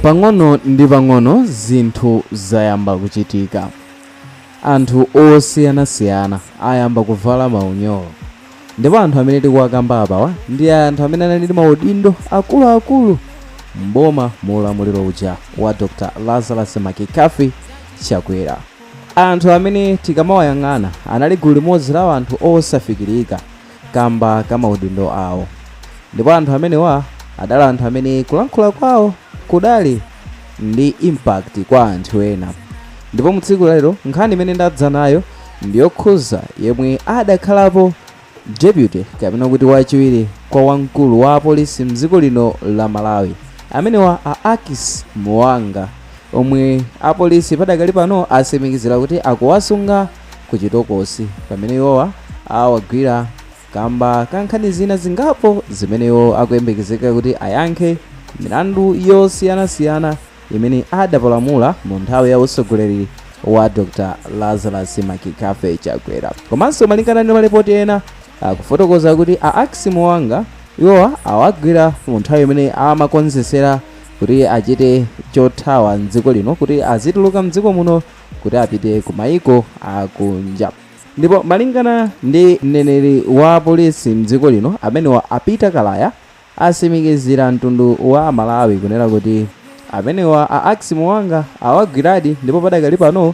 Pang'ono ndi pang'ono zinthu zayamba kuchitika. Anthu osiyanasiyana ayamba kuvala maunyolo. Ndipo anthu amene tikuwakamba apawa ndi anthu amene anali ndi maudindo akuluakulu m'boma mu ulamuliro uja wa Dr. Lazarus McCarthy Chakwera. Anthu amene tikamawayang'ana anali gulu limodzi la anthu osafikirika kamba ka maudindo awo. Ndipo anthu amenewa adali anthu amene kulankhula kwawo kudali ndi impact kwa anthu ena. Ndipo mu tsiku lalero nkhani imene ndadza nayo ndiyokhuza yemwe adakhalapo deputy kapena kuti wachiwiri kwa wamkulu wa apolisi mdziko lino la Malawi, amenewa a Akis Muwanga, omwe apolisi padakali pano atsimikizira kuti akuwasunga ku chitokosi pamene iwowa awagwira kamba ka nkhani zina zingapo zimene iwo akuyembekezeka kuti ayankhe milandu yosiyanasiyana imene adapalamula mu nthawi ya utsogoleri wa Dr. Lazarus McCarthy Chakwera. Komanso malingana ndi malipoti ena akufotokoza kuti a Akis Muwanga iwowa awagwira mu nthawi imene amakonzesera kuti achite chothawa mdziko lino, kuti azituluka mdziko muno kuti apite ku maiko akunja. Ndipo malingana ndi mneneri wa polisi mdziko lino amenewa a Peter Kalaya, atsimikizira mtundu wa Malawi kunena kuti amenewa a Akis Muwanga awagwiradi ndipo padakali pano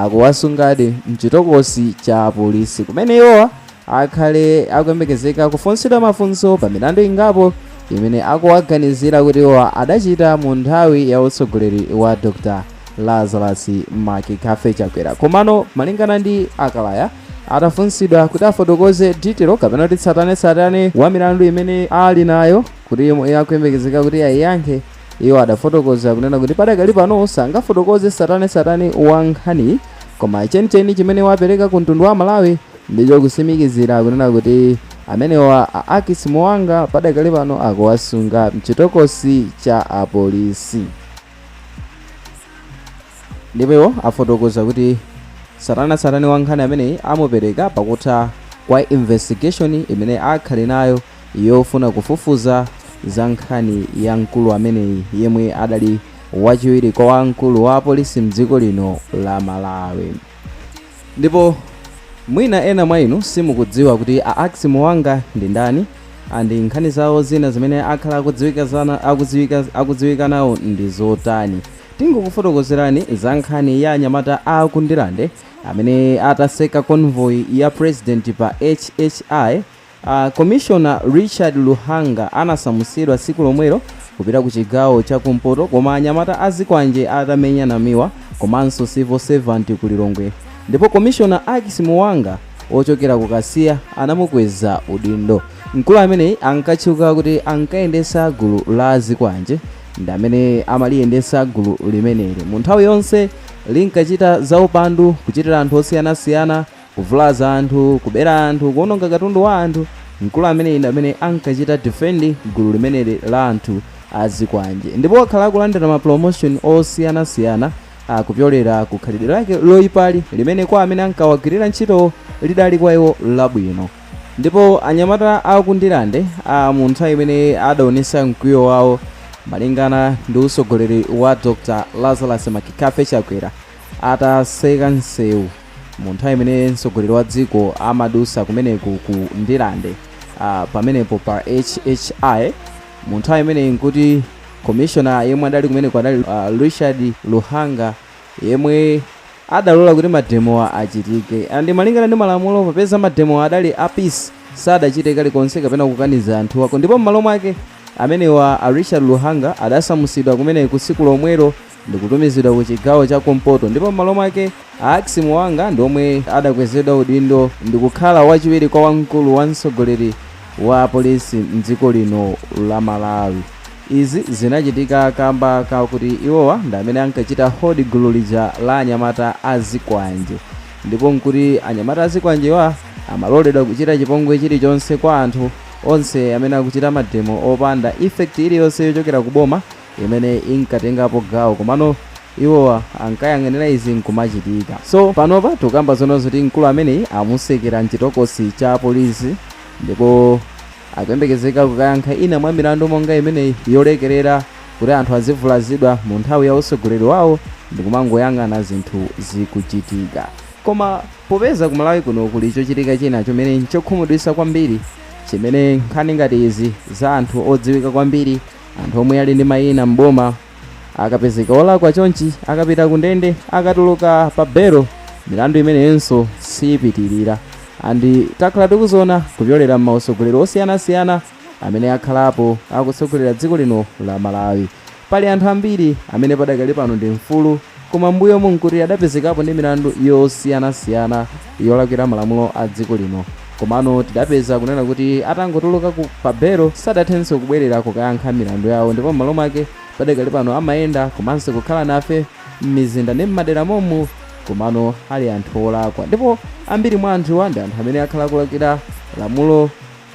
akuwasungadi mchitokosi cha polisi, kumene iwowa akhale akuyembekezeka kufunsidwa mafunso pa milandu ingapo imene akuwaganizira kuti iwowa adachita mu nthawi ya utsogoleri wa Dr. Lazarus McCarthy Chakwera. Komano malingana ndi akalaya, atafunsidwa kuti afotokoze detail kapena kuti tsatanetsatane wa milandu imene ali nayo kuti akuyembekezeka kuti ayiyankhe, iwo adafotokoza kunena kuti padakali pano sangafotokoze tsatanetsatane wa nkhani, koma chenicheni chimene wapereka ku mtundu wa Malawi ndicho kutsimikizira kunena kuti amenewa a Akis Muwanga padakali pano akuwasunga mchitokosi cha apolisi. Ndipo iwo afotokoza kuti tsatanetsatane wa nkhani ameneyi amupereka pakutha kwa investigation imene akhale nayo yofuna kufufuza za nkhani ya mkulu ameneyi yemwe adali wachiwiri kwa wamkulu wa apolisi mdziko lino la Malawi. Ndipo mwina ena mwa inu simukudziwa kuti a Akis Muwanga ndi ndani and nkhani zawo zina zimene akhala akudziwika nawo ndi zotani. Tingokufotokozerani za nkhani ya anyamata aku Ndirande amene ataseka convoy ya president pa HHI, Commissioner Richard Luhanga anasamutsidwa tsiku lomwelo kupita ku chigawo cha kumpoto, koma anyamata azikwanje atamenya Namiwa komanso civil servant ku Lilongwe. Ndipo Commissioner Akis Muwanga ochokera ku Kasiya anamukweza udindo. Mkulu ameneyi ankatchuka kuti ankayendesa gulu la azikwanje, ndi amene amaliyendesa gulu limeneli mu nthawi yonse linkachita zaupandu, kuchitira anthu osiyanasiyana, kuvulaza anthu, kubera anthu, kuononga katundu wa anthu. Mkulu ameneyi ndi amene ankachita defend gulu limeneli la anthu azikwanje, ndipo wakhala akulandira ma promotion osiyanasiyana akupyolera ku khalidwe lake loyipali limene kwa amene ankawagwirira ntchito lidali kwa iwo labwino. Ndipo anyamata aku Ndirande mu nthawi imene adaonesa mkwiyo wawo malingana ndi utsogoleri wa Dr. Lazarus McCarthy Chakwera, ataseka msewu mu nthawi imene mtsogoleri wa dziko amadusa kumeneku ku Ndirande, pamenepo pa HHI, mu nthawi imeneyi nkuti commissioner yemwe adali kumeneko adali Richard Luhanga, yemwe adalola kuti mademowa achitike. And malingana ndi malamulo, popeza mademowa adali a peace, sadachite kalikonse kapena kukaniza anthu ako. Ndipo m'malo mwake amenewa a Richard Luhanga adasamutsidwa kumeneku tsiku lomwelo ndikutumizidwa ku chigawo cha kumpoto. Ndipo m'malo mwake a Akis Muwanga ndi omwe adakwezedwa udindo ndikukhala wachiwiri kwa wamkulu wa mtsogoleri wa polisi mdziko lino la Malawi. Izi zinachitika kamba kakuti iwowa ndi amene ankachita hold gulu lija la anyamata azikwanje, ndipo nkuti anyamata azikwanjewa amaloledwa kuchita chipongwe chilichonse kwa anthu onse amene akuchita mademo opanda effect iliyonse yochokera ku boma imene inkatengapo gawo, komano iwowa ankayang'anira izi nkumachitika. So panopa tikukamba zono zoti mkulu ameneyi amusekera mchitokosi cha polisi ndipo akuyembekezeka kukayankha ina mwa milandu monga imeneyi yolekerera Kuti anthu azivulazidwa mu nthawi ya usogoleri wawo ndikumangoyang'ana zinthu zikuchitika. Koma popeza kumalawi kuno kuli chochitika china chimene nchokhumudwitsa kwambiri, chimene nkhani ngati izi za anthu odziwika kwambiri, anthu omwe ali ndi mayina m'boma, akapezeka olakwa chonchi, akapita ku ndende, akatuluka pa belo, milandu imeneyonso siyipitirira. And takhala tikuziona kupyolera m'mautsogoleri osiyanasiyana amene akhalapo akutsogolera dziko lino la Malawi. Pali anthu ambiri amene padakali pano ndi mfulu, koma mbuyomu nkuti adapezekapo ndi milandu yosiyanasiyana yolakwira malamulo a dziko lino, komano tidapeza kunena kuti atangotuluka ku pa belo sadathenso kubwerera kukayankha milandu yawo, ndipo m'malo mwake padakali pano amayenda komanso kukhala nafe m'mizinda ndi m'madera momu, komano ali anthu olakwa. Ndipo ambiri mwa anthuwa ndi anthu amene akhala akulakwira lamulo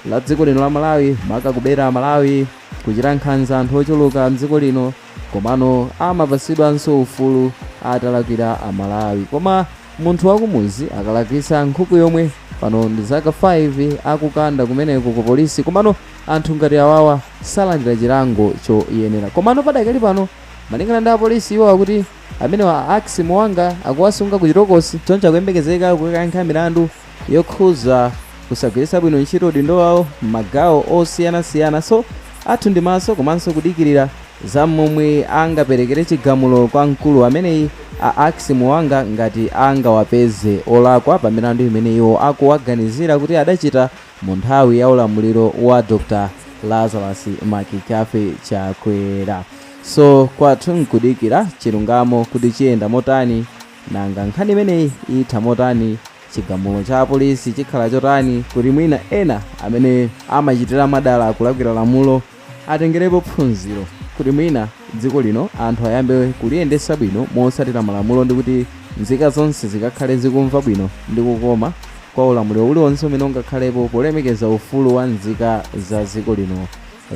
la dziko lino la Malawi, maka kubera Malawi, kuchita nkhanza anthu ochuluka mdziko lino, komano amapatsidwanso ufulu atalakwira Amalawi. Koma munthu wakumuzi akalakwitsa nkhuku yomwe, pano ndi zaka 5 akukanda kumeneko ku polisi, komano anthu ngati awawa salandira chilango choyenera. Komano padakali pano, malingana ndi apolisi, iwo akuti amenewa Axi Muwanga akuwasunga ku chitokosi, choncho akuyembekezeka kukayankha milandu yokhuza kusagwiritsa bwino ntchito udindo wawo m'magawo osiyanasiyana. So athu ndi maso komanso kudikirira za momwe angaperekere chigamulo kwa mkulu ameneyi a Axi Muwanga, ngati angawapeze olakwa pa milandu imene iwo akuwaganizira kuti adachita mu nthawi ya ulamuliro wa Dr Lazarus McCarthy Chakwera. So kwathu nkudikira chilungamo kuti chiyenda motani, nanga nkhani imeneyi itha motani, chigamulo cha apolisi chikhala chotani, kuti mwina ena amene amachitira mwadala kulakwira lamulo atengerepo phunziro, kuti mwina dziko lino anthu ayambe kuliyendesa bwino motsatira malamulo, ndi kuti nzika zonse zikakhale zikumva bwino ndi kukoma kwa ulamuliro uliwonse umene ungakhalepo polemekeza ufulu wa nzika za dziko lino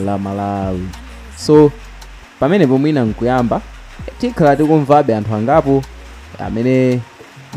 la Malawi. So pamenepo mwina nkuyamba tikhala tikumvabe anthu angapo amene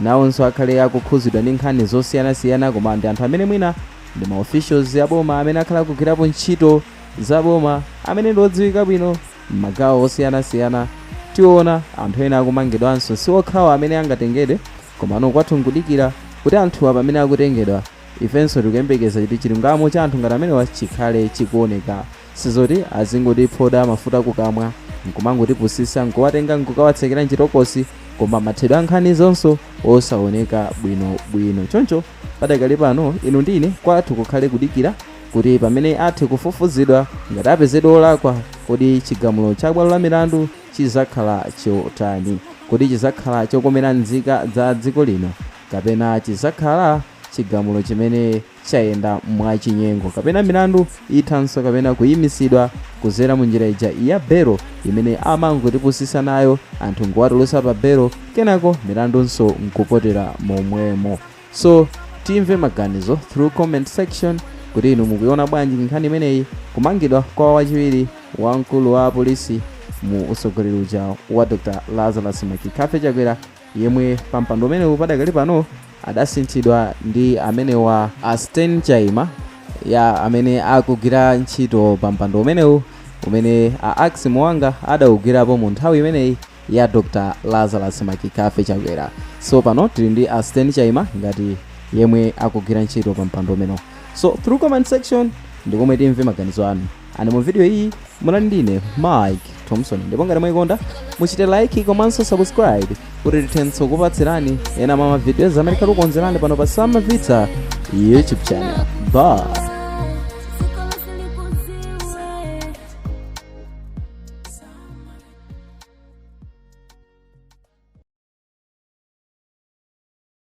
nawonso akhale akukhuzidwa ndi nkhani zosiyanasiyana, koma ndi anthu amene mwina ndi ma officials aboma amene akhala akugwirapo ntchito za boma, amene ndi odziwika bwino m'magawo osiyanasiyana. Tiona anthu ena akumangidwanso, si okhawa amene angatengedwe, komano kwathu nkudikira kuti anthuwa pamene akutengedwa, ifenso tikuyembekeza kuti chilungamo cha anthu ngati amenewa chikhale chikuoneka, sizoti azingotiphoda mafuta kukamwa nkumangotipusisa, nkuwatenga nkukawatsekera mchitokosi, koma mathedwe a nkhani zonso osaoneka bwinobwino. Choncho padakali pano inu ndine kwathu kukhale kudikira kuti pamene athe kufufuzidwa, ngati apezedwa olakwa, kodi chigamulo cha bwalo la milandu chizakhala chotani? Kodi chizakhala chokomera nzika za dziko lino, kapena chizakhala chigamulo chimene chayenda mwachinyengo, kapena milandu ithanso kapena kuyimisidwa kuzera mu njira ija ya belo imene amangotipusisa nayo, anthu nkuwatulusa pa belo, kenako milandunso nkupotera momwemo? So timve maganizo through comment section kuti inu mukuiona bwanji nkhani imeneyi, kumangidwa kwa wachiwiri wa mkulu wa apolisi mu utsogoleri uja wa Dr Lazarus McCarthy Chakwera, yemwe pampando umenewu padakali pano adasinthidwa ndi amenewa a Sten Chaima ya amene akugwira ntchito pampando umenewu umene a Axi Muwanga adawugwirapo mu nthawi imeneyi ya Dr Lazarus McCarthy Chakwera. So pano tili ndi a Sten Chaima ngati yemwe akugwira ntchito pa mpando umenewu. So through comment section ndikomwe timve maganizo anu. And mu video iyi munali ndine Mike Thompson, ndipo ngati mwayikonda muchite like komanso subscribe kuti tithenso kupatsirani ena mwa mavideos amene tikukonzerani pano pa Samavita YouTube channel. Bye.